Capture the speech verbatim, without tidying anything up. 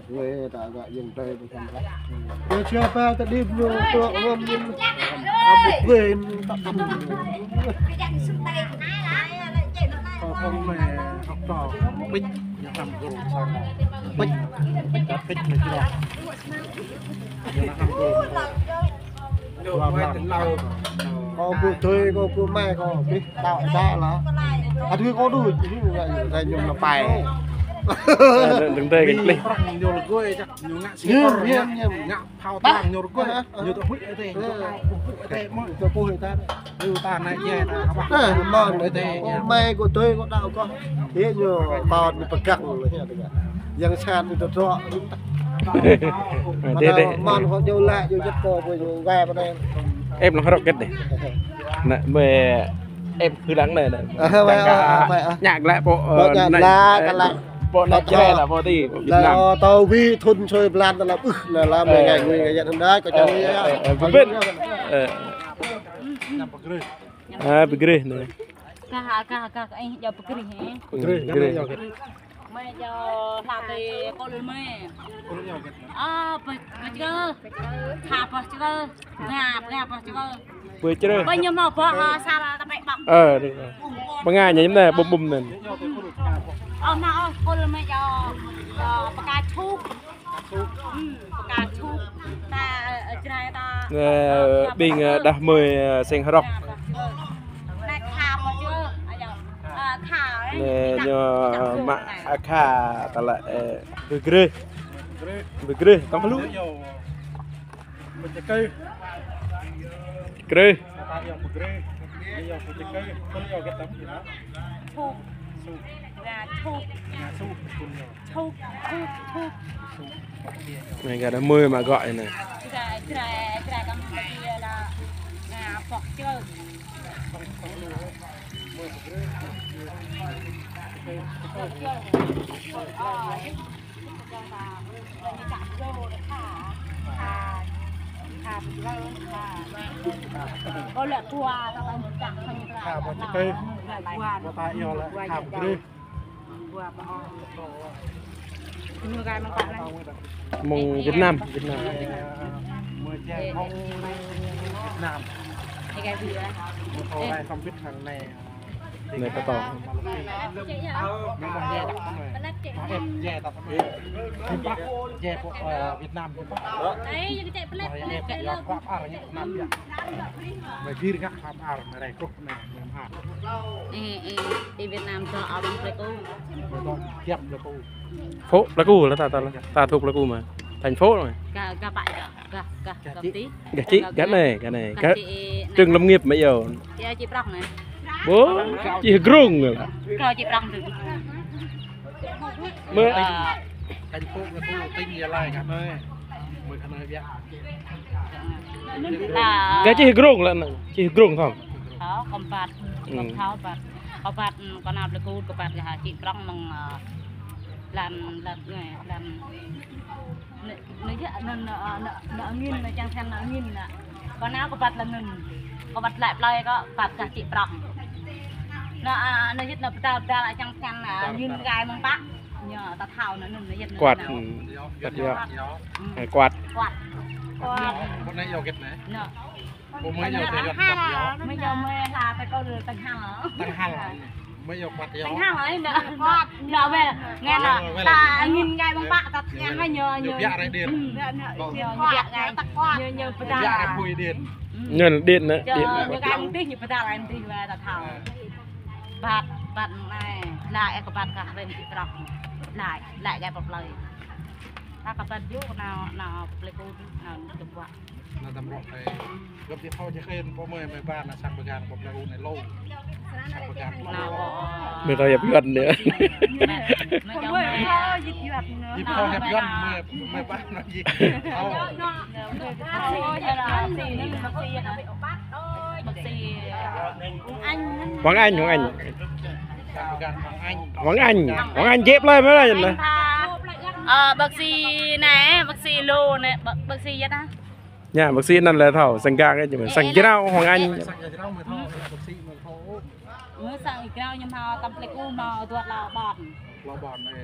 Gue tak agak yang teh bukan lah. Gue siapa tadi belum tuh ngom. Ambuk gue ini tak tahu. Kau không mày học trò. Bích, nhà thăm guru sang. Bích, bích, bích, bích, bích. Nhà thăm guru. Kâo ƀu tui, kâo ƀu mai, kâo ƀu tahu dah lah. Aduh, kâo đuh, ini nggak, nggak nyum lepai. Đừng tê kịch liệt. Ñu ngă sniper, ngă pháo tăng, ñu rơgơi, ñu tơ huĭ tê, ñu tơ huĭ tê, mơ̆. Ñu tơ huĭ tê. Ñu ta nai jai ta, apa? Nah, mơ̆n tê, mai kâo tui, kâo đaŏ kâo. Ih, ñu ƀơ̆t ñu pơgang, yang sat ñu tơdrŏ. Tê, tê. Mơ̆n kâo ñu lĕ, ñu jĕt kâo, kâo ñu gai pơ anai. Em lăng rơ̆k kĕt dih. Nă, mơi em khư lăng anai, nă. Ơ, mơi, ơ, mơi, ơ. Nhạc lĕ pô, ơ, pô nhạc nai, lĕ, ơ, kơ lĕ. Pô nai jre lĕ pô ti, pô Việt Nam. Lĕ, ơ, tao wi thun sôi blan tao lĕ, ưh, nă, lĕ mơi gai ngui gai yăt hơnai, kâo čang wi, ơ, ơ, ơ, ơ, ơ. Ơ. A, pơgrih nă. Kah, kah, kah, kah, ih, jao pơgrih, ih. Pơgrih, pơgrih. Mơi jao hla tê kôl mơi. Kôl mơi jao kĕt. A, pơ, pơ čơkơ. Tha pơ čơkơ. Nga, nga pơ čơkơ. Pơ čơkơ. Pơ ñu mă pơ, a, sar ta pĕ ƀơ̆ng. Ơ, được rồi. Pơ nga ñu mă anai, bum bum anai. Ơ, mă, ơ, kôl mơi jao, jao pơka čuk. Ơ, ƀing, ơ, đah mơi, ơ, seng hrŏk. Nă, ñu mă akha, ta lĕ, ơ, pơgrih. Pơgrih, tong hlu. Pơgrih. Thuk. Thuk, thuk, thuk. Anai gah đah mơi mă gŏ anai. Jrai, jrai, jrai Campuchia lĕ, nga pŏk čơl. Kha pơ čơkơ. Kha pơ čơkơ. Kha pơ čơkơ. Mơ̆ng Việt Nam, Việt Nam. Mơ̆ng Việt Nam. Nai pơtô. Ê, ê, ti Việt Nam dŏ abang Pleiku. Phô Pleiku lĕ ta, ta, ta thuộc Pleiku mà. Thành phố rồi. Gah, gah pă dŏ, gah, gah, gah ti. Gah čih, gah anai, gah anai. Gah čih, trường lâm nghiệp mơi yơh. Čih, čih prŏng anai. Bơ, čih Hơdrông lĕ. Kâo čih prŏng Hơdrông. Mơi. Thành phố Pleiku, tỉnh Gia Lai gah anai. Mơi gah anai biă. Gah čih Hơdrông lĕ anai. Čih Hơdrông thâo. Thâo, kâo ƀat. Kâo thâo ƀat. Kâo ƀat, kâo nao Pleiku, kâo ƀat gah čih prŏng mơ̆ng, ơ, blan, blan, blan. Nă, nă, yă, nă, nă, nă, nă angin, nă čang sen nă angin nă. Kâo nao kâo ƀat lăng anŭn. Kâo ƀat glaĭ plơi kâo ƀat gah čih prŏng. Nă, a, nă yit nă pơdal pơdal čang sen nă angin gai mơ̆ng pă. Ñu ta thâo nă anŭn nă yit nă. Kuat, nă. Hm, kuat yơh. Hm. Ơ, kuat. Kuat. Kuat. Nă. Mơi yơh tơ yơh kuat yơh. Mơi yơh mơi hla tơ kâo tơnghal. Tơnghal. Mơi yơh kuat yơh. Tơnghal ơi, nă. Kuat. Nă wơ̆t, nge nă. Wơ̆t, wơ̆t. Ta angin gai mơ̆ng pă, ta tơnghal ñu, ñu. Ñu biă rai điện. Hm. Ñu, ñu biă gai. Ñu, ñu pơdal. Biă rai pui điện. Hm. Ñu điện nă, điện. Ñu gai mơ̆ng tih, ñu pơdal rai mơ̆ng tih, wơ̆t ta thâo. Ƀat, ƀat anai. Laĭ kơ ƀat kah ren ti prŏng. Laĭ, laĭ gai pơ plơi. Ta kơ ƀat yơh, nao, nao Pleiku, nao tơpuă. Nă tăm rŏk tê. Gơ̆p či thâo či khen pô mơi mơi ba nă sang pơgang pô Pleiku anai lu. Sang pơgang lu. Mơi thâo hiăp Yuăn anai. Mơi thâo hiăp Yuăn, mơi, mơi ba nă či thâo. Hoàng Anh, Hoàng Anh. Sang pơgang Hoàng Anh. Hoàng Anh, Hoàng Anh jĕ plơi mơi anai. Ơ, bác sĩ anai, bác sĩ lu anai, bác, bác sĩ yơh ta. Ñu, bác sĩ anŭn lĕ thâo, sang gang ih, ñu mơi. Sang Jrao Hoàng Anh. Sang Jrao mơi thâo, bác sĩ mơi thâo. Mơi sang Jrao ñu mă tăm Pleiku mă duat lŏ ƀon. Lŏ ƀon, ê.